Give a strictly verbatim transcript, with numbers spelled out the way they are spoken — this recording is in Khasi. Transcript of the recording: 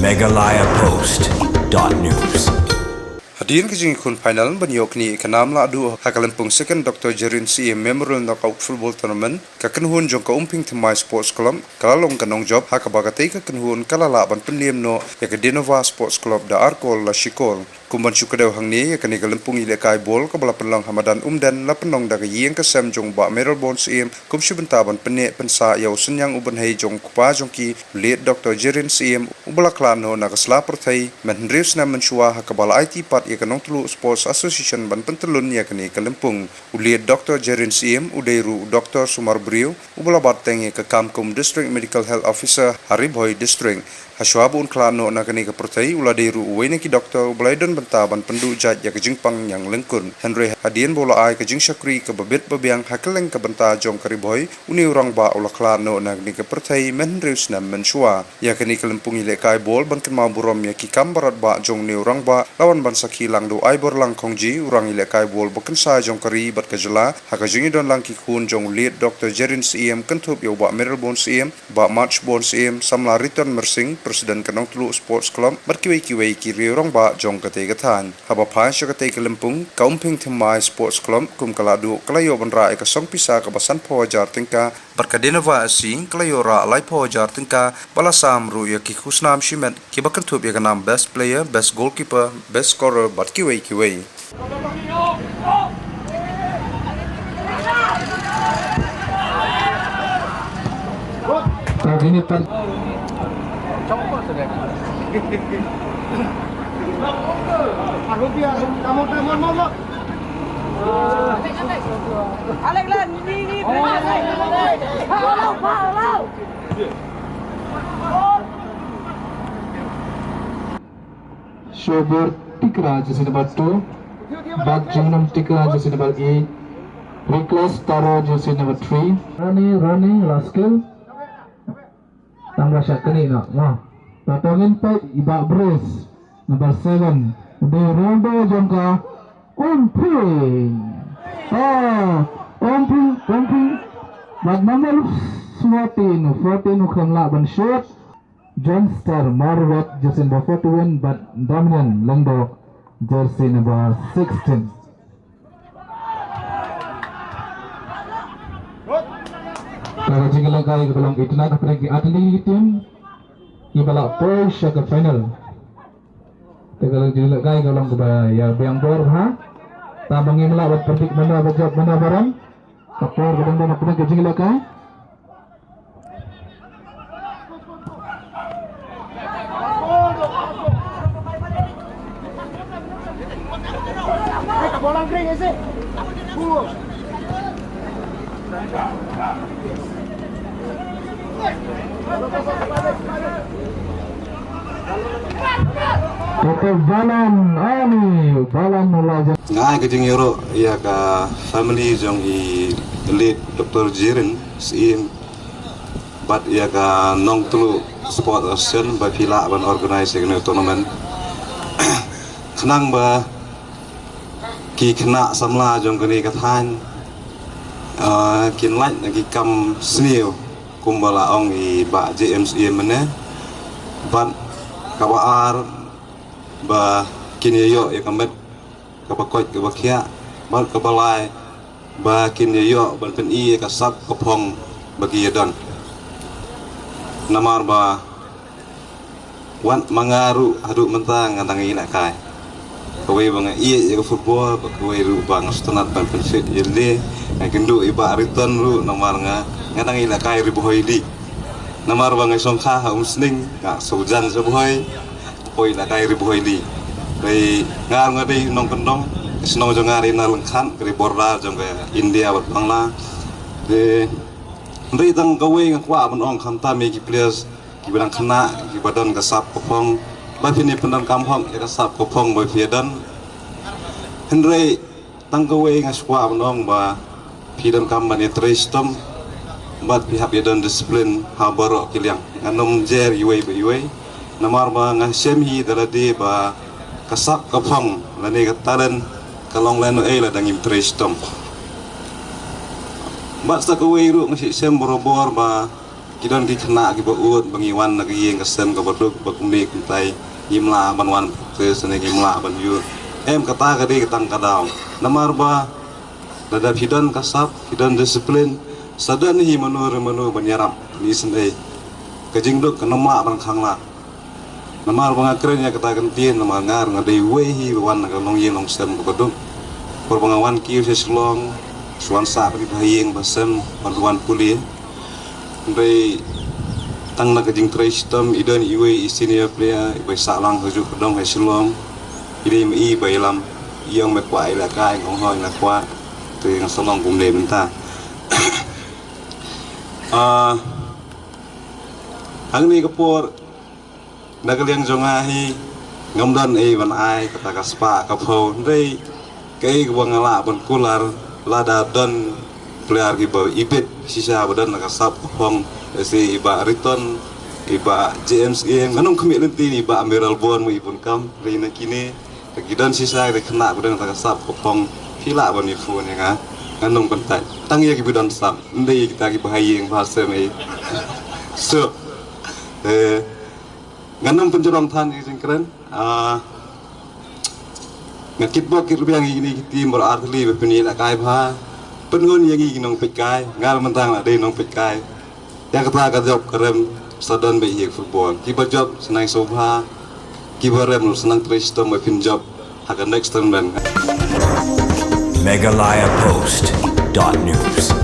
Meghalaya Post dot news. Hadien ka jingïakhun final ban ïoh knieh ïa ka nam lahduh ha ka lympung Second Doctor Jerin Syiem Memorial Knockout Football Tournament, ka kynhun jong ka Umphing Thymmai Sports Club ka la long ka nongjop, ha kaba katei ka kynhun ka la lah ban pynliem noh ïa ka Dinova Sports Club da ar kol la shi kol. Kum ban shu kdew hangne, ïa kane ka lympung ïalehkai bol kaba la pynlong ha madan Umden la pynlong da ka ïing ka sem jong u Bah Mayralborn Syiem kum shi bynta ban pynneh pynsah ïa u synñiang u bynhei jong u kpa jong ki, u late Doctor Jerin Syiem, uba la khlad noh na ka sla pyrthei mynhynriew snem mynshuwa, ha kaba la aiti pat ïa ka Nongtluh Sports Association ban pyntyllun ïa kane ka lympung. U late Doctor Jerin Syiem u dei ruh u doktor sumar briew uba la bat teng ïa ka kam kum District Medical Health Officer ha Ri Bhoi District. Hashwa ba un khlad noh na kane ka pyrthei, u la dei ruh uwei na ki doktor uba la ïadon bynta ban pynduh jait ïa ka jingpang ñiang lyngkut. Hynrei hadien ba u la ai ka jingshakri kaba bit ba biang ha kylleng ka bynta jong ka Ri Bhoi, une u rangbah u la khlad noh na kane ka pyrthei mynhynriew snem mynshuwa. Ïa kane ka lympung ïalehkai bol ban kynmaw burom ïa ki kam baroh bah jong une u rangbah, la wan ban sakhi lang da u Aiborlang Khongji, u rangïalehkai bol ba kynsai jong ka ri bad ka jylla, ha ka jingïadon lang ki khun jong u late Doctor Jerin Syiem, kynthup ïa u Bah Mayralborn Syiem, Bah Marchborn Syiem, samla Riton Myrsing, President ka Nongtluh Sports Club, bad kiwei kiwei ki riew rangbah jong katei ka thaiñ. Haba phai sha katei ka lympung, ka Umphing Thymmai Sports Club kum ka lahduh ka la ïoh ban rah ïa ka song pisa kaba sanphew hajar tyngka, bad ka Dinova S C ka la ïoh rah laiphew hajar tyngka, ba la sam ruh ïa ki khusnam shimet kiba kynthup ïa ka nam Best Player, Best Goalkeeper, Best Scorer bad kiwei kiwei. Shobir Tikra, jersey number two. Bak Jingnam Tikra, jersey number eight. Riklas Taro, jersey number three. Rani, Rani, Laskil. Tang ba shah kane na, na. Patongin peit i Bah Bres, number seven. Dei Rondo jong ka Umphing. Ah, Umphing, Umphing. Bad number fourteen, fourteen u khlem lah ban shoot. John Star Marwet, jersey number forty-one, bad Damian Lengdok, jersey number sixteen. Ka jingïalehkai ka long itna ka pyrshah ki athlete ki team kiba la poi sha ka final. Te ka jingïalehkai ka long kaba ïa biang bor ha. Tang ba ngim lah ban predict mynta ba jop mynta ba rem. Ka por ka dang don ka jingïalehkai. Kata Balan, ani Balan mula. Nga ai ka jingïaroh ïa ka family jong i late Doctor Jerin Syiem bad ïa ka Nongtluh Sport Association ba phi lah ban organize ïa kane tournament. Khnang ba ki khynnah samla jong kane ka thaiñ, ah, kin lait na ki kam sniew kumba la ong i Bah J M Syiem mynne. Bad kaba ar ba kin ïa ïoh ïa ka met kaba koit kaba khiah, bad kaba lai ba kin ïa ïoh ban pyni ïa ka sap ka phong ba ki ïa don. Namar ba wat ma nga ruh haduh mynta nga dang ïalehkai. Kawei ba nga ïeit ïa ka football, bad kawei ruh ba nga sngewtynnat ban pynfit ïa lade. Nga kynduh i Bah Riton ruh namar nga, nga dang ïalehkai Ri Bhoi League. Namar ba nga shongkha ha Umsning, nga shu jan sha Bhoi. Poi ïalehkai Ri Bhoi League. Dei nga, nga dei nongkyndong, shnong jong nga dei na Lyngkhat, ka dei border jong ka India bad Bangla. Te hynrei tang kawei nga kwah ban ong khamtam ïa ki players kiba dang khynnah, kiba don ka sap ka phong, ba phin ïa pyndonkam hok ïa ka sap ka phong ba phi ïa don. Hynrei tang kawei nga sngewkwah ban ong ba phi donkam ban ïa trei shitom bad phi hap ïa don discipline ha baroh ki liang. Ngan ym jer iwei pa iwei namar ba nga shem hi da lade ba ka sap ka phong lane ka talent ka long lano ei lada ngim trei shitom. Bad sa kawei ruh nga shem barabor ba Ki don ki khynnah kiba ud ba ngi wan na ka ïing ka sem kaba duk ba kumne kumtai, ngim lah ban wan practice ne ngim lah ban ïoh. Em, kata ka dei ka tang ka daw. Namar ba lada phi don ka sap, phi don discipline, sa don hi mano re mano ban ïarap, ni sendai. Ka jingduk kan ym lah ban khang lah. Namar ba nga kren ïa kata ka ktien, namar nga, nga dei uwei hi ba wan na ka longïing longsem kaba duk. Por ba nga wan kiew sha Shillong, shu wan sah ka dei ba ha ïing ba sem, wan, wan pule. Hynrei tang na ka jingtrei shitom, i don iwei i senior player iba sah lang ha juh ka dong ha Shillong. I dei ma i ba ïalam, i ong me kwah ïalehkai, nga ong hooid nga kwah. Te nga sa long kumne mynta. Ah, hangne ka por, na ka liang jong nga hi, ngam don ei ban ai, kata ka spah ka phew, hynrei kaei kaba nga lah ban kular, lada don player kiba ibit shisha ba don na ka sap ka phong, jaiñ i Bah Riton, i Bah James, em, ngan ym khmih lynti, i Bah Amiral Bond, mo i Bun Kam, hynrei na kine, te ki don shisha ki khynnah ba don na ka sap ka phong, phi lah ban ïa phone ïa nga, ngan ym kyntait. Tang ïa kiba don sap, ym dei kita kiba ha ïing ba ha sem ei. So, eh, ngan ym pynjrong than ïa ka jingkren. Ah, nga kitbok kitbiang ïa kine ki team baroh artylli ba pynïalehkai bha. Pynhun ïa ngi ki nongpeitkai, nga mynta nga dei nongpeitkai. Ïa kata ka jop ka rem sa don beit ïa ka football. Kiba jop sa nang sngewbha, kiba rem sa nang trei shitom ba phin jop ha ka next tournament. Meghalaya Post dot news.